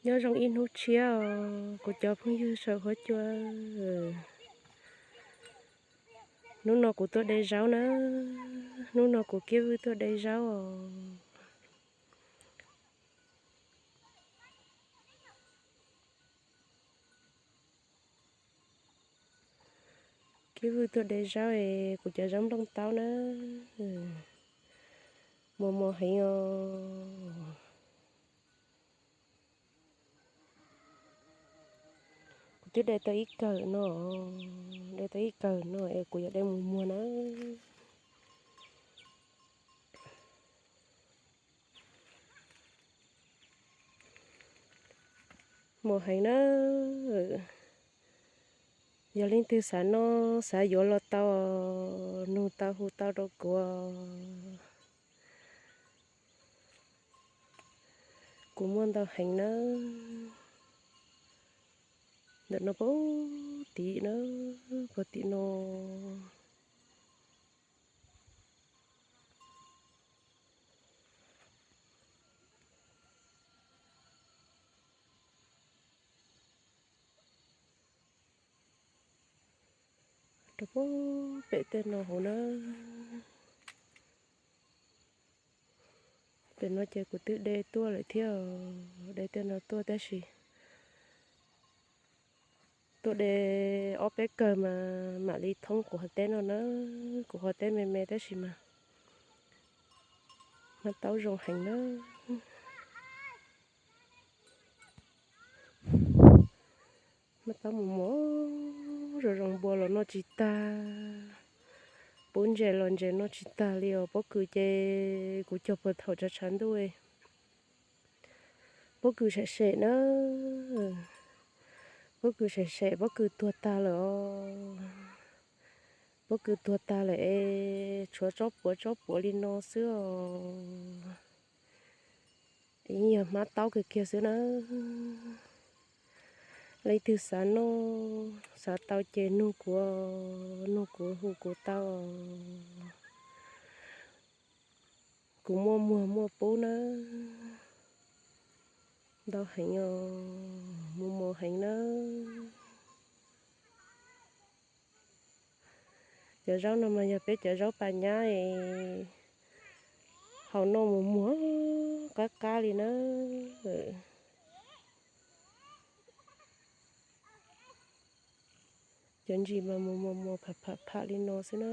Nyob zoo ib hnub tshiab os kuv cov phooj ywg saum huab cua. Hnub no kuv tuaj de zaub na, hnub no kuv Kiab Vwj tuaj de zaub os. Kiab Vwj tuaj de zaub es kuv cov zaub nplooj taub na, mos mos heev os. Kuv twb de tau ib kawm no, de tau ib kawm no es kuv yuav de mus muag na. Mos heev na. Yog leej twg xav noj xav yuav los tau, nug tau hu tau rau kuv. Kuv muaj ntau heev na. Ntawm no puag tim na, puag tim no. Rau puag pem tej no hauv na. Pem no ces kuv twb de tuaj lawm thiab, de tej no tuaj tab sis tuaj de ob peb kawm mas mam li thoob kuv hauv teb no na. Kuv hauv teb me me tab sis mas hmab taub zoo heev na. Hmab taub mus mos zoo zoo, npua los noj tsis tag, pub ntses los ntses noj tsis tag li os. Pob kws ces kuv cog puag thaum tshav tshav ntuj, pob kws sem sem na, pob kws sem sem, pob kws tuag tag lawm os. Pob kws tuag tag lawm es tshuav tsob puav tsob puav li no xwb os. Yog hmab taub kiag kiag xwb na. Leej twg xav noj xav tau ces nug kuv, nug kuv hu kuv tau. Kuv muaj muag muaj pub na. Ntau heev os, mos mos heev na. Cov zaub no mas yog peb cov zaub pas nyab, haus noj mus muag qab qab li na. Cov ntsis mas mus muag muag pham pham pham li no xwb na.